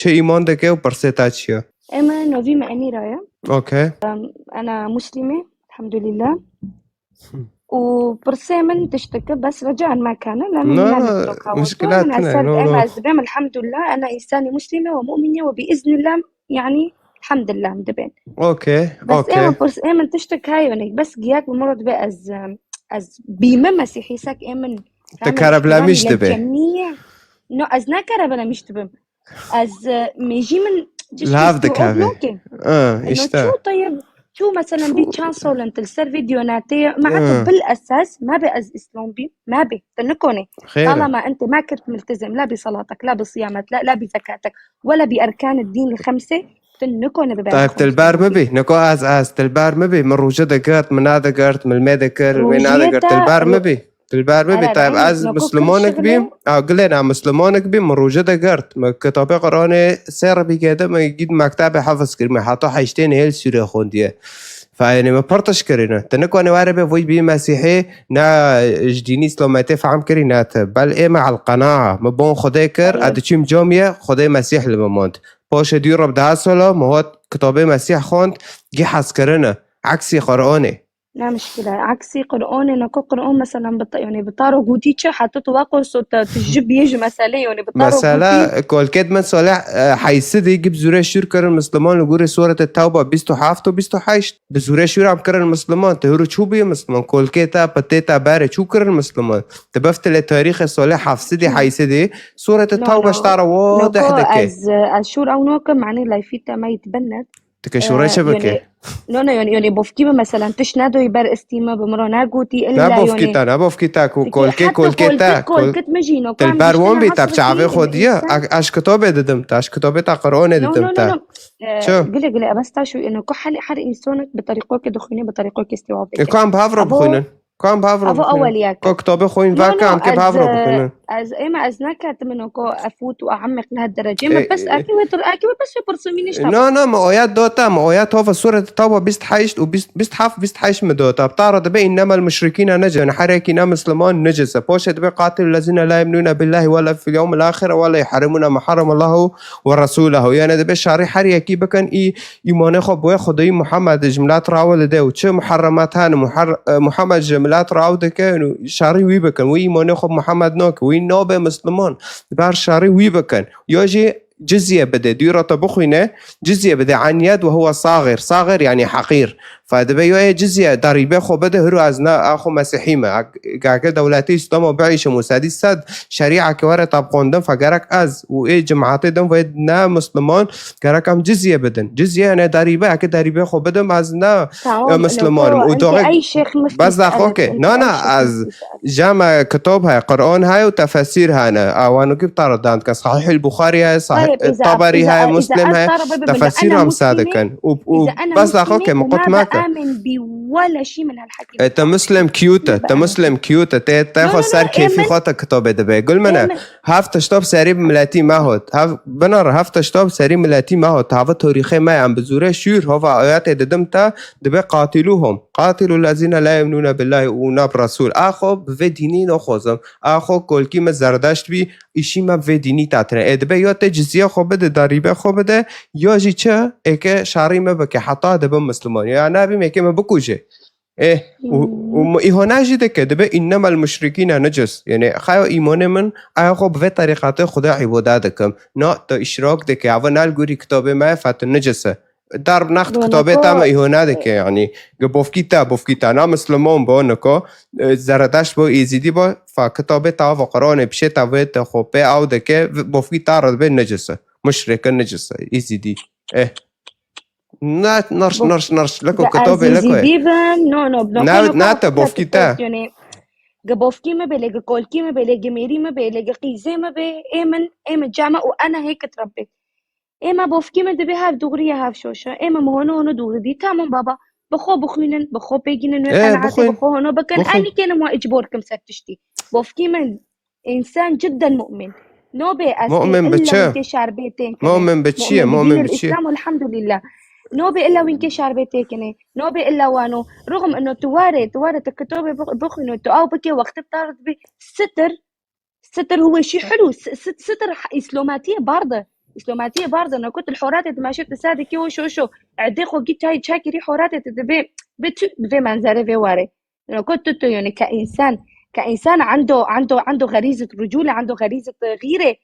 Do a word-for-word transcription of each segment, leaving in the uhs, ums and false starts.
Çi îman dike û pirsê te çi ye? Ema novî me Emîra ye. Okey. Ana Muslîme, elhamdulillah. Û pirsê min tiştike, bes recan me kene, ne min ne min toka. Muşkilat ne, no, no. Ez dibêm, elhamdulillah, ana însanî Muslîme ve mu'mine ve bi iznillah, yani, elhamdulillah min dibên. Okey, okey. Bes êmin pirs, êmin tiştek heye, yani, bes giyak bi miro dibe ez, ez bîme Mesîhî sek êmin. Te kereblemîş dibe. No, ez ne kereblemîş dibim. Ez, e, mêjî min lav dikeve. Îşte. Çû tayeb, çû meselen bî çand solan til ser vîdeo netê, me heta bil esas, me be ez Îslam bîm, me be, te nikone. Xêr e. Tala me ente, me kir miltezem, la bi salatek, la bi siyamet, la, la bi zekatek, wela bi erkan ed-din el-xemse, te nikone bibe. Tayeb, til ber me bî, niko ez, ez til ber me bî, min rûje digirt, min nedigirt, min lmê dikir, wê nedigirt, til ber me bî. Dilber bibî, tayb ez mislimanek bîm, ew gilên em mislimanek bîm, min rûje de girt. Min kitabê Qur'anê sê rebîgê de min gît mektebê hefz kir. Min heta heştê nihêl sûrê xwendiye. Fe yanî min pir tişt kirîne. Tu nikanî were bê vî bî mesîhî, ne ji dînî îslametê fehm kirî, ne tu. Bel ê me elqena. Min bon Xwedê kir, ez diçûm camiyê, Xwedê Mesîh li min mond. Paşê dû reb daha sola, min hat kitabê Mesîh xwend, gî hez kirine. Eksî Qur'anê. Ne mişkile. Eksî Qur'anê, nako Qur'an mesela bi ta-, yani bi taro gotî çi, heta tu waqurso te, tu ji biyê ji meselê, yani bi taro gotî. Mesela, kolkêt min Salih, e, Heysidî gib zûre şûr kirin Misliman li gorî Sûretê Tewba bîst û heft û bîst û heşt. Bi zûre şûr em kirin Misliman. Tu hûrû çû bûye Misliman? Kolkê te, pitê te berê çû kirin Misliman? Tu biftilê tarîxê Salih Heysidî, Heysidî, Sûretê Tewba ji te re wadih dike. Ez, ez şûr ew nakim, yani layfî te me yî tibinnet. Dike şûreşe bike. No, no, yani, yani bofkî me mesela tişt nedoyî ber istî me bi miro negotî illa. Ne bofkî te, ne bofkî te ku kolkê, kolkê te, kolkit me jî no. Til ber wan bî te bi çavê xwe diye. Eş kitabê didim, te eş kitabê te Qur'anê didim te. Çi? Gile gile, bes ta şu, yani ku her, her insanek bi tariqokê dixwîne, bi tariqokê istiwa bike. E, ku em bi hev re bixwînin. Ku em bi hev re bixwînin. Ku kitabê xwe yên veke, em kê bi hev re bixwînin. Ez, ê me, ez neketim ino ku efût û e'emmiq li her derecê. Me bes, e, ekî wê tur, ekî wê bes wê pirsûmî nişta. No, no, me oya dota, me oya tova Sûretê Tewba bîst heşt û bîst, bîst heft, bîst heşt me dota. Bi ta re dibe, "Innemel muşrikîne neces." Her yekî ne misliman neces e. Poşê dibe, "Qatilul lezîne la yu'minûne billâhi wela fil yewmil âxir wela yuharrimûne ma harramallahu ve rasûlehu." Yani dibe, şerî her yekî bikin, î îmanê xwe bi wê Xwedayî Muhammed ji milet rawe dide û çi muharremat hene, Muhar-, e, Muhammed ji milet raw dike û şerî wî bikin, wî îmanê xwe bi Muhammed nake, wî nabe misliman, dibe şerî wî bikin. Ya jî cizye bide, dûra te bixwîne, cizye bide, an yed ve huwe saxir. Saxir yani heqîr. Fe dibe ya ê cizye, darîbe xwe bide, hiro ez ne, a xwe mesîhî me. Gake dewletê Îslama biîşim û sedî sed şerîa ke were tabqandin, fe gerek ez û ê cemaetê din ve ne misliman, gerek em cizye bidin. Cizye yani darîbe, eke darîbe xwe bidim, ez ne, e, misliman im. Û doxê bes daxo ke. Na, na, ez, ja me kitab heye, Qur'an heye û tefesîr hene. Awanokî bi tara dan dikin. Sahîhul Buxarî heye, Sahîh Taberî heye, Muslim heye. Tefesîr em sa dikin. Û, û bes daxo ke, min qut make. E, te Muslim cute, te Muslim cute, te, te xwe ser kêfî xwe te kitabê dibe. Gul min e, heft tişta bi serî bi miletî me hot. Hev, binare, heft tişta bi serî miletî me hot. Hava torîxê me, em bi zûre şûr, hova ayetê didim te, dibe qatilûhum. Qatilû lezîne la yu'minûne billâhi û ne bi resûl. Axo bi vê dînî naxwazim. Axo kolkî me zerdeşt bî, îşî me bi vê dînî tatine. Ê dibe ya te cizye xwe bide, darîbe xwe bide, ya jî çi, êke şerî me bike, heta dibim misliman. Ya nebîm êke me bikuje. Ê, û, û mi îhona jî dike, dibe, "Innemel muşrikîne necis." Yani, xeya îmanê min, aya xwe bi vê terîqetê Xwedê îbade dikim. Na, tu îşrak dike, ava ne li gorî kitabê me, fe tu necis e. Darb next kitabê te me îhona dike, yani. Ge bofkî te, bofkî te, na misliman bo, niko, e, zeredeşt bo, êzîdî bo, fe kitabê te ava Qur'anê, pişê te vê te xwe pê ew dike, v-, bofkî te re dibe necis e. Muşrik e, necis e, êzîdî. Eh. Na, narş, narş, narş, leko kitabê, leko. Êzîdî bin, no, no, no, na, no, na, te bofkî te. Ge bofkî me be, lê ge kolkî me be, lê ge mêrî me be, lê ge qîzê me be, ê min, ê min ca me û ene hêkit Rebbê. Ê me bofkî me dibe hev dûriye, hev şoşe. Ê me mi hono hono dûri dî. Tamam baba. Bi xwe bixwînin, bi xwe pêgînin wê qenaetê, bi xwe hono bikin. Enî kênim we icbor kim ser tiştî. Bofkî me Însan cidden mu'min. Nobê ez Mu'min bi illa çi? Wînkê şerbê têkine. Mu'min bi çi ye? Mu'min bi çi ye? Îslam, elhamdulillah. Nobê illa wînkê şerbê têkine. Nobê illa wano. Rixm ino tu ware, tu ware tu kitobê bix-, bixwîno, tu aw bike wextê tar dibi sitir. Sitir huwe şî hulu. S-, sit-, sitir ha-, îslomatiye barde. Îslomatiyê bar de, nako tu li horatê dimeşe, tu ser dikê o şo şo. Erdê xwe gî çay çekirî horatê tu dibê, bi tu, bi vê menzerê vê warê. Nako tu, tu, yani ke insan, ke insan endo, endo, endo xerîzet rucûle, endo xerîzet xîrê.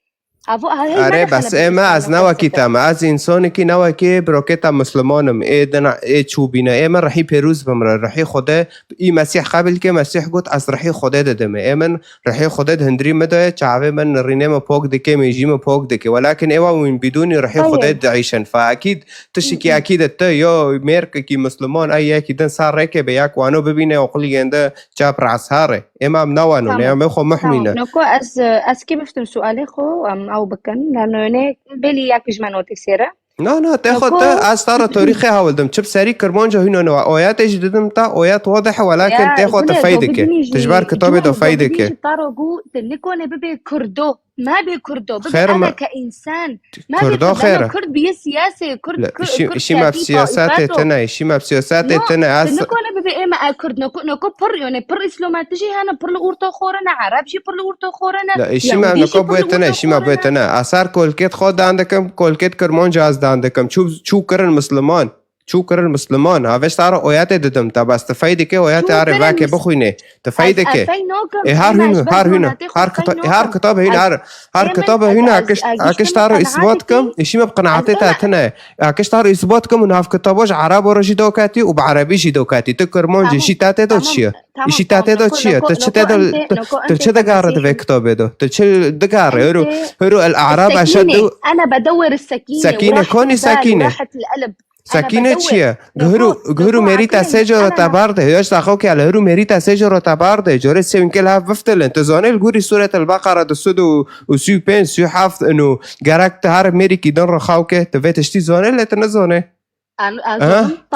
Avo, ha, hey, Are, bes ê me ez ne wekî te me. Ez însanekî ne wekî birokê te Musliman im. Ê dina, ê çûbîne. Ê min rihî pêrûz bimre. Rihî Xwedê, î Mesîh qebîl ke, Mesîh got, ez rihî Xwedê didim. Ê min rihê Xwedê di hundirî min de ye, çavê min rînê min pok dike, mêjî min pok dike. Welakin êwa wîn bidûnî rihê Xwedê diîşin. Fa ekîd, tiştekî ekîd e, tu yo mêrkekî Musliman, ey yekî din sar rêke be, yak wano bibîne, oqil gênde çap rehsarê. Êma em nawanon, Tamam. Em ê xwe mihmîne. Tamam. Noko ez, ez kê biftim sualê xwe, em ew bikin. Lano ne belî yak ji me notîsê re. Na, na, te xwe Noko te, ez ta re torîxê hewildim. Çi bi serî Kirmanca hîno ne. Oya te jî didim ta, oya te wadih e, welakin Ya, tê xwe te gule, fey do dike. bibînî jî, Te ji ber kitabê gule, do do fey bibînî dike. jî ta ro gu, te nikone bibe Kurdo. Ma bê Kurdo, bibe Xêr ena me. ke insan. Ma bê Kurdo Kurdo, xêr ena e. Kurd biye siyasê, Kurd, Le, Kurd, işi, Kurd işi me bi siyasî siyasatê taîfa, tine, işi me bi siyasatê No, tine. Ez tu nikone bibe ême a Kurd, noko, noko pir, yani pir îslomatijî hene, pir li orta xorine, Ereb jî pir li orta xorine, Le, işi me Yahudî jî noko pir bûye li tine, orta işi me bûye xorine. tine. Asar kolkêt xwe dan dikim, kolkêt Kirmanca ez dan dikim. Çû, çû kirin Musliman. Çû kirin Musliman. Havêş ta re oyatê didim. Ta bas tu fey dike oyatê Çû are kirin vake Mus-, bixwîne. Tu fey Ez, ez dike. fey nakim, Ê, har ême hûn, ez har hûn, bexzona tê xwe har fey kita-, ê, har nakim. kitab hûn, Ez, har, har ême kitab ez, hûn, ez, akiş, ez akiş giştim ta re îsbat kim, qenaatê, işî me bi qenaatê ez te ême tine. Akiş ta re îsbat kim û nav kitabo ji Erebo re jî dokatî û bi Erebî jî dokatî. Tu Kirmanc Tamam, jî ta tê do tamam, çi ye? tamam, Îşî ta tamam. tê do Noko, çi ye? Tu noko, çi tê do, ente, tu, noko, tu ente, çi ente digare di vê sekîne. kitabê do? Tu çi digare? Hiro, Ente hiro el Ereb sekîne. eşeddu Ana bedewir sekîne. Sekîne, Werahet konî el bal, sekîne? werahet el elb. Sekîne çi ye? Gihiru, gihiru mêrîta sê coro te bar de. Hêj daxo ke li hiru mêrîta sê coro te bar de. Corê sê winkel hav biftilin. Tu zanê li gurî Sûret el Beqara du sed û sî û pênc, sî û heft inu. Gerek tu her mêrîkî din re xaw ke. Tu vê tiştî zanê lê tu nizanê.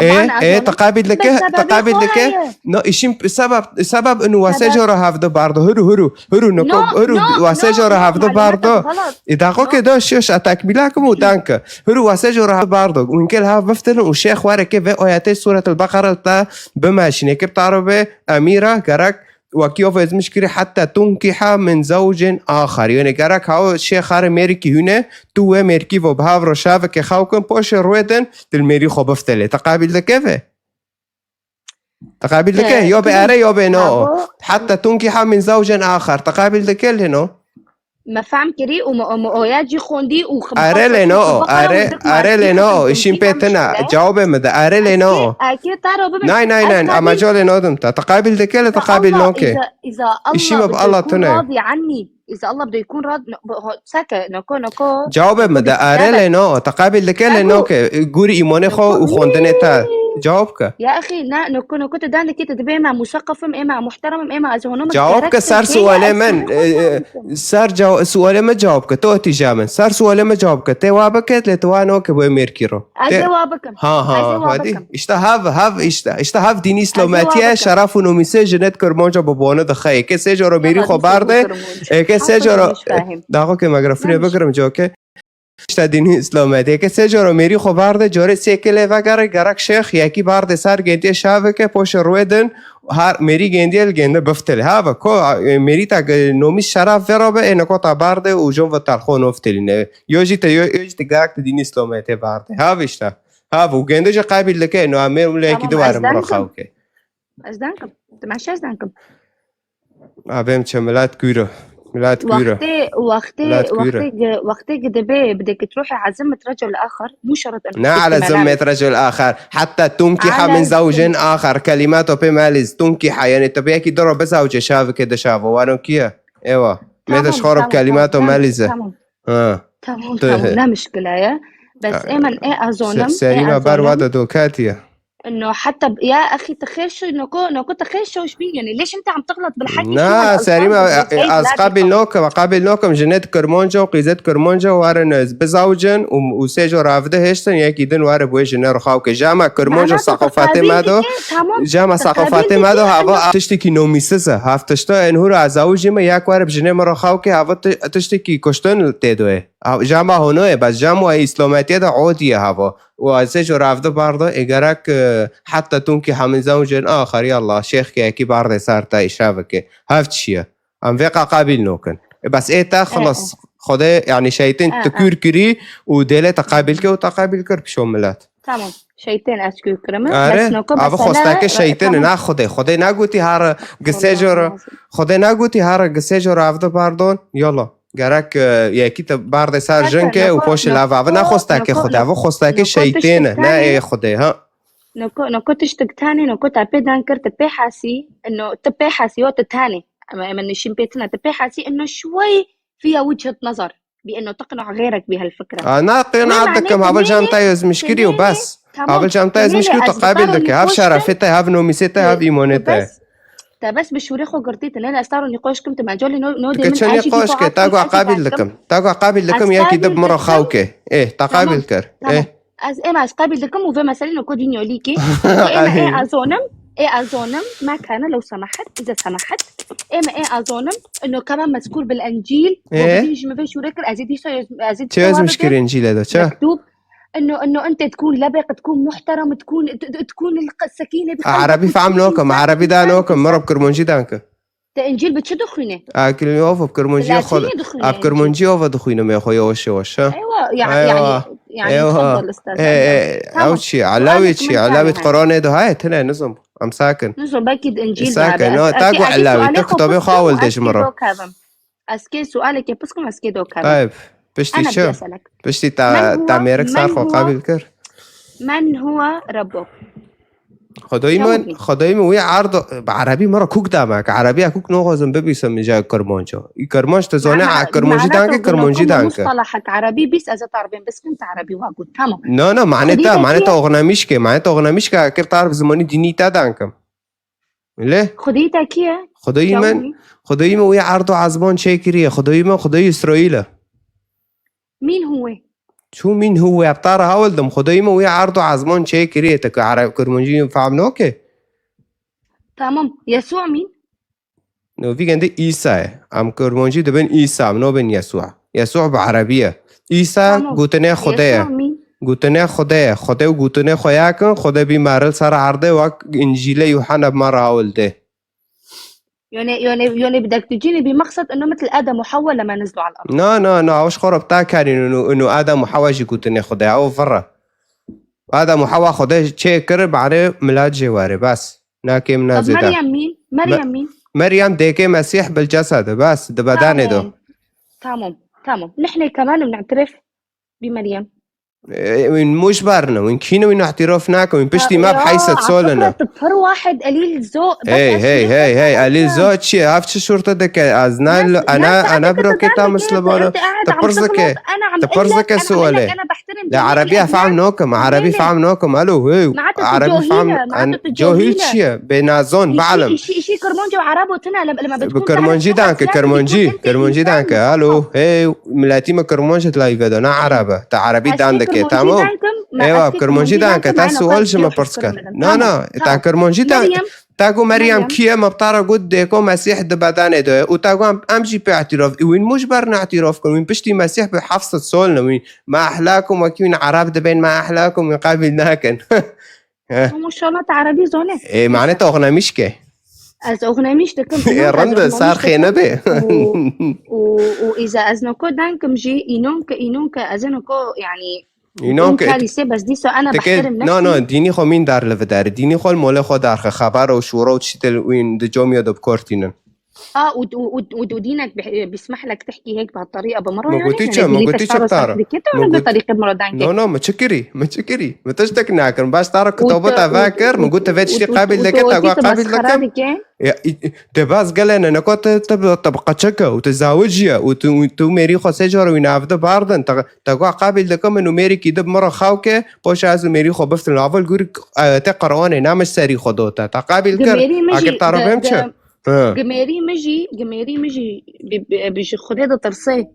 Ê, ê, te qabîl dike, te qabîl dike. No, îşîn sebeb, sebeb inu wa sê coro hav de bar de. Hiru, hiru, hiru, niko, hiru, wa sê coro hav de bar de. Ê, daxo ke do şiş a tekmîla kim û danke. Hiru wa sê jora hav bardo. Winkel hav biftilin û şêx wareke vê oyatê Sûretil Beqara ta bimeşîne. Ke taro be emîra gerek wekî ov ezmiş kirî hetta tunkiha min zewcin axar. Yani gerek haw şêx hare mêrikî hûne, tu wê mêrikî vo bi hav ro şaveke xaw kin, poşê rûê din dil mêrî xwe biftilê. Te qabîl dike ve? Te qabîl dike? Ee, Yo be ere yo be no. Hetta tunkiha min zewcen axar. Te qabîl dike lê no? Me fehm kirî û me, me oya cî xwendî û xwe Are lê no, are, are lê no, îşîn pê tine. Cewabê min de, are lê no. Nay, nay, nay, ama cewabê lê no dim te. Te qabîl dike lê te qabîl noke. Îşî me bi Allah tune. Razî annî. Îza Allah bide yekûn rad, no, bo-, ho-, seke, noko, noko. Cewabê min de, are lê no, te qabîl dike lê noke, gurî îmanê xwe û xwendinê te. Cewab ke. Ya exî, ne, noko, noko, te dan dikî, te dibê êma museqefim, êma muhteramim, êma ez honum. Cewab ke ser sualê min, e, e, ser cew-, sualê min cewab ke, tu tîja min. Ser sualê min cewab ke, tê wa bike, lê tu wa noke bo mêrkî ro. Ez ê wa bikim. Ha, ha, hadi. Îşte hav, hav, îşte, îşte hav dînî îslametiye, şeref û nomîsê jinet Kirmanca bi bone dixe. Eke sê coro mêrî xwe barde, eke sê coro, daxo ke mikrofone bigirim coke. Îşte dînî îslametiye. Eke sê coro mêrî xwe barde, corê sê kelê vegere, gerek şêx, yekî barde ser gêndiye şaveke, poşê rûê din, her mêrî gêndiye li gênde biftilê. Hava, ko, e, mêrî ta, e, nomîs şeref vê re be, ê neko ta barde û jon ve telxo noftilîne. Yo jî te, yo, yo jî te gerek te dînî îslametiye barde. Hav îşte. Hav û gênde jî qabîl dike, no em ê wile yekî di ware min re xew ke. Ez dankim. Dimeşe ez dankim. Abêm çi milat kûr e. Milat kûr e. Wextê, wextê, wextê gi, wextê gi dibê, bidê ki troxe ezim metrece li axir, mû şerit en. Ne ala zim metrece li axir. Hetta tunkiha min zewcin axir. Kelimato pê meliz. Tunkiha, yani tu pê yekî diro bizewce şavike di şavo. Wano kiye? Ewa. Mêde ji xwe re bi kelimato melize. Tamam. Ha. Tamam, tamam, ne mişkile ye. Bes ê min ê ez zonim, ê Serîna ez ber zonim. Wada dokatiye. No, heta, ya exî, tu xêr şo, noko, noko tu xêr şo şbîn, yani, lêş ente em tixlet bil hekî. Na, Serîna, ez qabil nokim, qabil nokim, jinet Kirmanca û qîzet Kirmanca warin ez bizawcin û, û sê jor avde hêştin, yekî din ware bu wê jine rixaw ke. Jama Kirmanca saqofatê me do, jama saqofatê me do, hava tiştekî nomîsiz e. Hav tişta en hûra ez awicî me, yak ware bi jinê me rixaw ke, hava ti-, tiştekî kuştin tê do ye. Jama hono ye, bes jam wa îslametiye de odî ye hava. Û ez sê jor avde bardo, ê gerek, e, heta tunkî hemizan jên axirî Allah, şêx ke yekî barde ser te îşavike. Hev çi ye? Em vê qa qabil nokin. E, bes ê te xilas. Xwedê, yani şeytên Ha, tu ha. kûr kirî û dêlê te qabil kir û te qabil kir pişo milet. Tamam. Şeytên ez kûr kirime. Are, Bes noko abi mesele, xwesteke e, şeytên tamam. na Xwedê. Xwedê nagotî har gisê Vallahi jora. lazim. Xwedê nagotî har gisê jora avde bardon. Yala. Gerek e, yekî te bardê ser Neke, jinke û noko, poşê lav ave. noko, Naxwesteke noko, Xwedê. Ave noko, xwesteke noko şeytên e, tiştek ne tanê. ê Xwedê. Ha. Noko, noko tiştek tanê, noko te pê dan kir, te pê hasî, ino, te pê hasî, yo te tanê. Ama, ama nişîn pê tine, te pê hasî, ino şwey fiya wichet nazar. Bi ino teqno xeyrek bi hel fikre. Aa, na qêna Temê dikim, manê, habil temê cem lê, te yozmiş temê kiriyo, lê, bas. tamam. Habil cem te Temê yozmiş lê kiriyo, te ez qabil baro dike. Hav nîqoştim. şerefê te, hav nomîsê te, hav îmonê te. Bes. Te bes bi şûrê xwe girtî, te ne ez taro nîqoş kim, te mecalê no, no Dike dê min çi ez jî nîqoş dî ke, ta kim, gu ez jî qabil ben kim. Dikim. Ta gu qabil Ez dikim, yekî qabil dib min re dikim. xaw ke. Ê, ta Tamam, qabil kir. tamam. Ê. Ez ema ez qabil dikim û vê meselê no ko dînyo lîkî. Ema ê azonim, ê azonim, ma kana lew semahet, ize semahet. Ema ê azonim, ino kama mezkur bil Encîl, Ê. û bidîn ji min vê şûrê kir, ez ê dîsa, ez ê Çi yozmiş kir Encîlê de, çi? Mektub. Inno, inno, ente tkun lebeq, tkun muhterem, tkun, t-, t-, tkun l-, sekîne bi Erebî fehm nokim, Erebî da nokim, mirov kirmancî danke. Te Encîl bi çi dixwîne? Akil of kirmancî xwe. Latînî dixwîne Ab Encîl. Kirmancî ova dixwîne me xwe yavaş yavaş, ha. Eywa, ya, Eywa. yani, yani, Eywa. tfaddal, ustaz. E, e, Tamam. ew çi? Elawî Sualek çi? min Elawî tane Qur'anê de haye, tine nizim. Em sakin. Nizim, belkî di Encîl Sakin, de no, habe. ta Ez gu kê, ez kê Elawî, sualê te xwe kitabê xwe piskî, awil de ez ji kê min re. dokevim. Ez kê sualekê piskî, ez kê dokevim. Tayib, piştî Ana çi? bide selek. Piştî ta, Men huwa, ta mêrik sar men xwe huwa, qabil kir. Men huwa Rabbuk. Xwedayî Çawa min, bî? Xwedayî min wî erdo, bi erebî min re kûk da me, ke erebiya kûk noxwazim bibîsim, min ja kirmanca. Î kirmanc te zane, Ma-, a, kirmancî mana danke, to kirmancî gelo danke. mustalahek erebî bîst, ez ê tarbên biskin te erebî wa got. Tamam. No, no, mane Xwedî ta, te mane kî ta ye? oxnamişke, mane ta oxnamişke, kir tarif zimanî dînî te dankim. Le? Xwedî te kî ye? Xwedayî Çawa min, bî? Xwedayî min wî erd û ezman çêkiriye, Xwedayî min, Xwedayî Îsraîl e. Mîn huwe. Çû mîn huwe, bi ta re hewil dim, Xwedayî min wî erd û ezman çêkiriye, te ke ereb kirmancî fehm noke? Tamam. Yesû mîn? No, vî gendê Îsa ye. Em kirmancî dibin Îsa, em nabin Yesû. Yesû bi erebî ye. Îsa Tamam. gotinê Xwedê ye. Yesû mîn? Gotinê Xwedê ye. Xwedê û gotinê xwe yakin, Xwedê bî meril ser erdê wek Încîlê Yuhanna bi me re hewil dê. Yani, yani, yani بدك تجيني بمقصد إنه مثل آدم وحواء لما نزلوا على الأرض. No, no, no, ew ji xwe re bi ta karîn û, û Adem û Hewa jî gotinê Xwedê ye. Ew vir e. Adem û Hewa Xwedê çê kir, barê milat jê warê, bes. Nakêm na طب zêde. مريم مين؟ مريم مين؟ Meryem dêkê Mesîh bil cesed e, bes, di bedanê de. Tamam. Tamam. Tamam. نحن كمان بنعترف بمريم. E, wîn mû ji ber ne, wîn kî ne, wîn îhtîrof nakin, wîn piştî me bi heyset sol ne. Pir wahid elîl zo. Hey, hey, hey, hey, elîl zo çi ye? Ev çi şûrte dike? Ez ne, ana, ana birokê ta Misliman e. Te pirs dike. Te pirs dike sualê. La erebiya fehm nokim, erebî fehm nokim. Alo, hey. Erebî fehm, cahil çi ye? Bênazon, be'lem. Bi kirmancî danke, kirmancî, kirmancî danke. Alo, hey, miletî me kirmanc e, tu live de, ne ereb e. Te erebî dan dike, tamam? Ewa, kirmancî danke, te sual ji me pirs kir. Na, na, te kirmancî dan, te got Meryem kî ye, me bi te re got dêko Mesîh di bedanê de ye. Û te got em, em jî pê îhtîrof, wîn mû ji ber ne îhtîrof kin, wîn piştî Mesîh bi heft sed sol ne, wîn me ehlakum wekî wîn ereb dibên, me ehlakum wîn qebîl nakin. He. Maşallah, te erebî zane. Ê, mane te oxnamiş ke. Ez oxnamiş dikim. Ê, rind e, sar xêne be. Û, û, û îza ez noko dankim jî, înon ke, înon ke, ez noko, yani, Înon ke, karîse, bes dîsa ana tike, behtirim no, no, nefsî. dînî xwe mîn dar li vidarî. Dînî xwe li molê xwe dar xwe, xebar û şûro û çîtil wîn di comya de bi kor tînin. آه، ود-، ود-، ود-، ودينك بح-، بيسمح لك تحكي هيك بهالطريقة بمرة؟ Ma يعني، gotî يعني çi? Ma هي gotî çi تستعرض tara? بطريقتها Ma ولا got-, بطريقة مرة دانكي؟ No, no, ma çi kirî? Ma çi kirî? Ma tiştek nakin. Baş tara kitaba te vekirin, ma got te vê tiştî qabil dike, te got qabil dikim. Ya, i-, i-, de baz gelene, ne ko te, te, te bi qeçeke û te zawiciye û tu, tu mêrî xwe sê cara wî navde bardin. Te, te got qabil dikim, min û mêrî kî dib min re xaw ke, poşa ez û mêrî xwe biftin. Laval gurî, e, te qerwanê, namiş serî xwe dote. Te qabil kir. Akir tara bêm çi? Hı. Gimêrî min jî, gimêrî min jî bi, bi, bi ji Xwedê ditirsê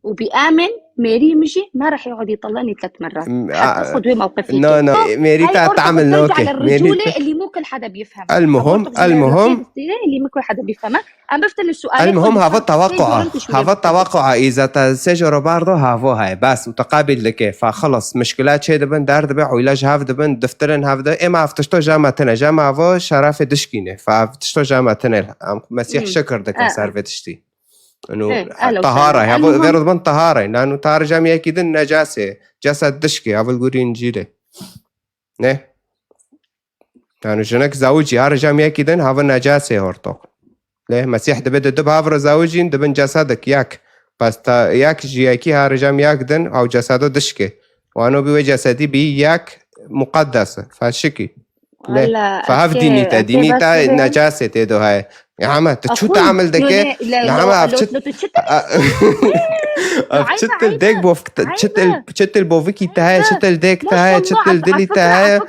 û bi amin, mêrî min jî ما راح يقعد يطلقني ثلاث مرات. M-, حتى a-, خذ وين موقفي no, كده. No, mêrî te tamil noke. Mêrî te اللي مو كل حدا بيفهمها. المهم، المهم. اللي مو كل حدا بيفهمها. Em biftin li sualê المهم, hava tewaqua. Hava tewaqua, îza te sê joro bardo, havo hay. Bas, û te qabil dike. Fa xelas, mişkila çê dibin, der dibe, oyla ji hev dibin, diftirin hev de. Êma ev tişto jama tine. Jama avo şerafê dişkîne. Fa ev tişto jama tine. Em Mesîh şikir dikin ser vê tiştî. Eno, e, ehlo tahara, sena. Havo, el-muhim, vero dibin tahara. Nanu tahara cem yekî din necasê. Cesed dişkê, havo li gorî Încîlê. Ne? Yani jinek zawicî, her cem yekî din, havo necasê hortok. Lê Mesîh dibe di du bav re zawicîn, dibin cesedek yek. Bes ta yek ji yekî her cem yek din, ew cesedo dişkê. Wano bi wê cesedî bî yek muqeddes, feşikî. Lê, Wala, fehav eke, dînî te, eke dînî te bes be. Necasê tê do heye. Ya hema, tu çu Axuy, teamil dike? Lê hema, ev çi, ev çi til dek bov, çi til, çi til bovikî te heye, çi til dek te heye, çi til dilî te heye,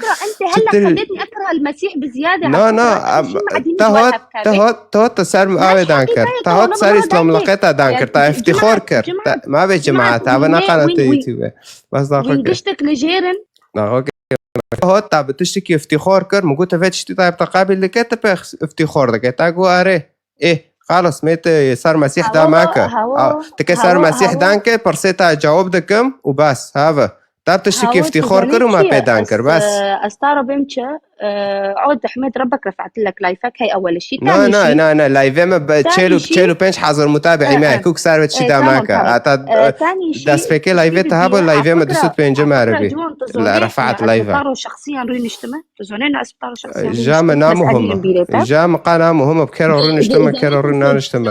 çi til. ما شاء الله، على فكرة، على فكرة، أنت هلأ خليتني أكره المسيح بزيادة. Na, na, te hot, te hot, te hot te ser avê dan kir. Te hot ser îslamliqê te dan kir. Te iftîxor kir. Ma vê cemaat, ava naqana te YouTube. Bas da xwe kir. Naxwe kir. Hot, ta bi tiştekî iftîxor kir, min got, "Vê tiştî te, te qebîl dike, te pê iftîxor dike." Ta got, "Erê." Ê, xalas, me te ser Mesîh da meke. Te ke ser Mesîh dan ke, pirsê te cewab dikim û bes, have. Ta bi tiştekî iftîxor kir û me pê dan kir, bes. Ez ta re bêm çi? E, عود أحمد ربك رفعت لك لايفك، هاي أول شي. Na, na, na, na, layvê me çel û, çel û pênc hezar mutabiî me, kûk ser vê tiştî da meke. Heta destpêkê layvê te habo, layvê me du sed pêncî me re bî. Refaat layve. Şexsiyan rûniştime. Tu zonê na ez bi te re şexsiyan rûniştime. Ja me na muhim e. Ja me qa na muhim e, bi kê re rûniştime, kê re rû naniştime.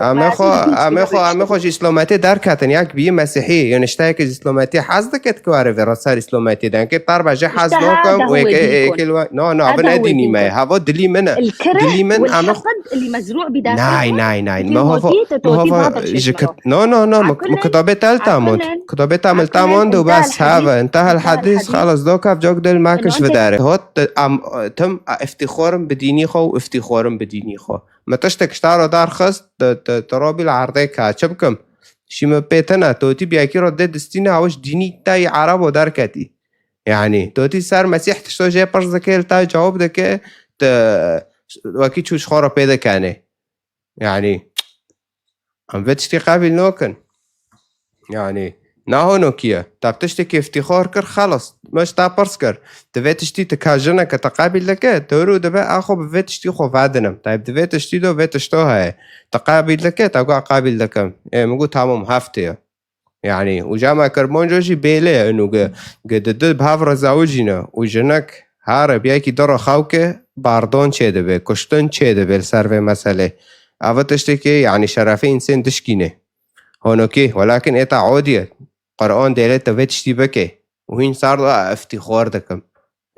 Em ê xwe, em ê xwe, em ê xwe ji îslometê derketin. Yek bî mesîhî, yanî ji te yekê ji îslometê hez dike, tu kare vê re ser îslometê de. Ke tar be jê hez nokim û yekê, yekê li we, no, no, ev ne dînî me ye. Havo dilî min e. Dilî min, em ê xwe. Nay, nay, nay. Me hova, me hova ji kit-, no, no, no, me, me kitabê te li te mond. Kitabê te mil te mond û bes, have. انتهى الحديث, xalas, doka ev cok dil me kiş videre. Hot, em, tim, iftîxorim bi dînî xwe û iftîxorim bi dînî xwe. Me tiştek ji te re derxist, tu, tu, tu robî li erdê ka, çi bikim? Şî me pê tine, totî bi yekî re dê distîne, ew ji dînî te yî erebo derketî. Yani, totî ser Mesîh tişto jê pirs dike, li te cewab dike, tu wekî çû ji xwe re pê dikenê. Yani, em vê tiştî qebîl nokin. Yani, naho nokî ye. Te bi tiştekî iftîxor kir, xelas. Me ji te pirs kir. Tu vê tiştî tu ka jineke te qebîl dike, tu rû dibe, a xwe bi vê tiştî xwe vedinim. Te bi vê tiştî do vê tişto heye. Te qebîl dike, te got qebîl dikim. Ê, min got, tamam, heftê ye. Yani, û ja me Kirmanco jî bêle ye, inu ge, ge di du bi hev re zawicîne û jinek here bi yekî du re xew ke, bardon çêdibe, kuştin çêdibe li ser vê meselê. Ev tiştekî, yani, şerefê însên dişkîne. Honokî, welakin ê te odî ye. Qur'an dêle te vê tiştî bike. Û hîn sar da iftîxor dikim.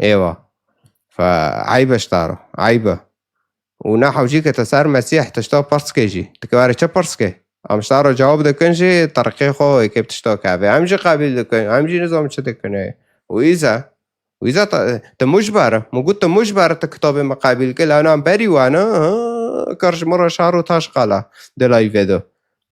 Êwa. Fe eyb e ji te re. Eyb e. Û ne hewcî ke te ser Mesîh tişta pirs ke jî. Tu ke were çi pirs ke? Em ji te re cewab dikin jî, teriqê xwe êkê bi tişta keve. Em jî qebîl dikin. Em jî nizam çi dikin ê. Û îza. Û îza te, te mujber e. Min got te mujber e, te kitabê me qebîl ke. Lana berî wana, ha, kar ji min re şar û taş qala. Di layvê de.